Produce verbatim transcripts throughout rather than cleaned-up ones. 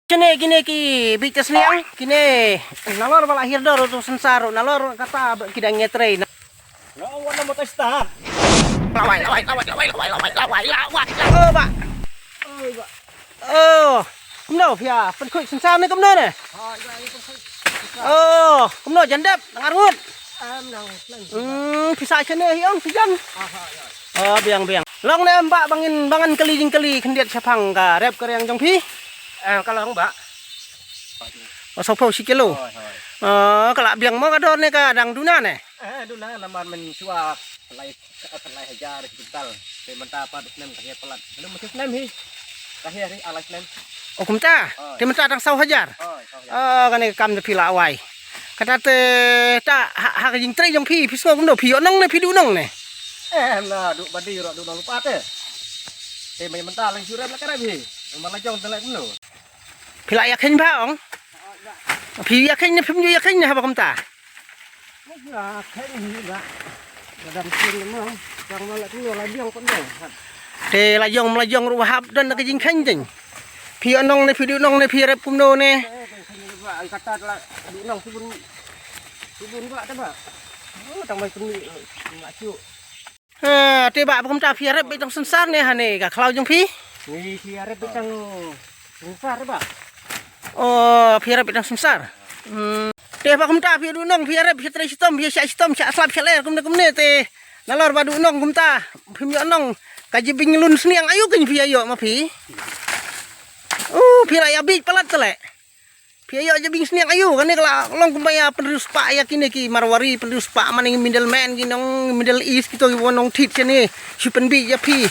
Kine kine ki bit ka sniang kine. Nalor ba la hiar dor tu sensar nalor kata ki dang ngetrei. Lo wan mo ta start. Lawai lawai lawai lawai lawai lawai lawai lawai lawai. Oh ba. Oh ba. Oh. Kumno phi ïa pynkhuid sensar ne kumno ne? Oh, kumno jan dep nang arngut. Hmm, phi sa shane hi ong phi jan. Oh, biang biang. Long ne em ba bangin bangan kali jingkali khyndiat shaphang ka rep ka riang jong phi. Eh, ka long ba. Ba sawphew shi kilo. Hoi, hoi. Oh, ka la biang mo ka dor ne ka dang duna ne. Eh, duna lamar men shuwa lai lai hajar ki kuntal. Te mynta pat snem ka hiar palat. Lalu mesti snem hi. Ka hiar hi alai snem. Oh, kumta. Hoi. Te mynta dang saw hajar. Hoi, saw hajar. Oh, kane ka kam da phi la wai. Kata te ta ha ha ka jingtrei jong phi phi sngew kumno phi ïoh nong ne phi duh nong ne. Eh, na duh badi ro duh nong lupa te. Te mynta lang shuram la ka rep hi. Mynta la jong te la kumno. Phi la ïa kheiñ bha ong. Phi ïa kheiñ ne phim ju ïa kheiñ ne haba kumta. Ïa kheiñ hi ba. Ka dam chin mo. Jang ma la tu la biang kon dong. Te la jong ma la jong ruh hap don ka jingkheiñ ding. Phi ong nong ne phi du nong ne phi rep kumno ne. Ba ang kata la du nong subun. Subun ba ta ba. Oh, tang mai kumi. Ma chu. Ha, te ba kumta phi rep bit tang sensar ne ha ne ka khlaw jong phi. Ni phi rep bit tang sensar ba. Oh, phi rep bit tang sensar. Hmm. Te ba kumta phi du nong phi rep phi trei shitom phi sha shitom sha slap sha ler kumne kumne te. Nalor ba du nong kumta phim ïoh nong ka jibing lun sniang ayu kin phi ayu ma phi. Oh, phi la ïa bit palat te le. Phi ïoh jabing sniang ayu kane ka la long kumba ïa pynriewspah ïa kine ki Marwari pynriewspah mane middleman ki nong Middle East kito ki nong thit shane shu pynbit ïa phi.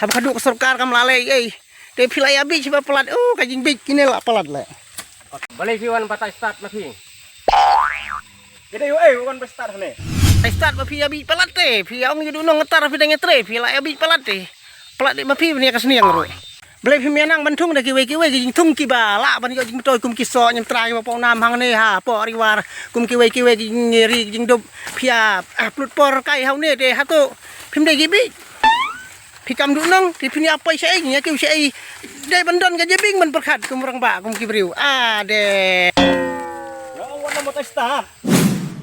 Haba ka duk sorkar kam la lei ei. Te phi la ïa bit shiba palat oh ka jingbit kine la palat le. Balei phi wan batai start ma phi. Kita yu eh wan ba start hane. Ai start ba phi ïa bit palat te phi ïa ong ïa du nong ngetar phi dang ïa tre phi la ïa bit palat te. Palat te ma phi bniah ka sniang ruh. Balei phim ïa nang ban thung da kiwei kiwei ki jingthung kiba lah ban ïoh jingmyntoi kum ki soh ñiamtra kiba pong nam hangne ha poh riwar kum kiwei kiwei ki jingri ki jingdup phi ïa plut por kai ha une te hato phim dei ki bit. Phi kam duh nong te phin ïa poi shaei ïa kiew shaei. Dei ban don ka jabing ban pyrkhat kum rangbah kum ki briew. A de.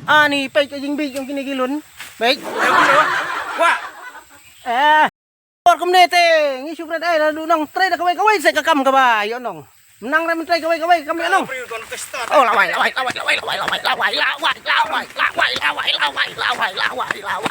Ani peit ka jingbit jong kine ki lun. Peit. Wah. Eh. Por kumne te ngi shu kren ai la du nong trei da kawei kawei se ka kam kaba ïoh nong. Menang re men trei kawei kawei ka kam ïoh nong. Oh lawai lawai lawai lawai lawai lawai lawai lawai lawai lawai lawai lawai lawai lawai lawai lawai lawai lawai.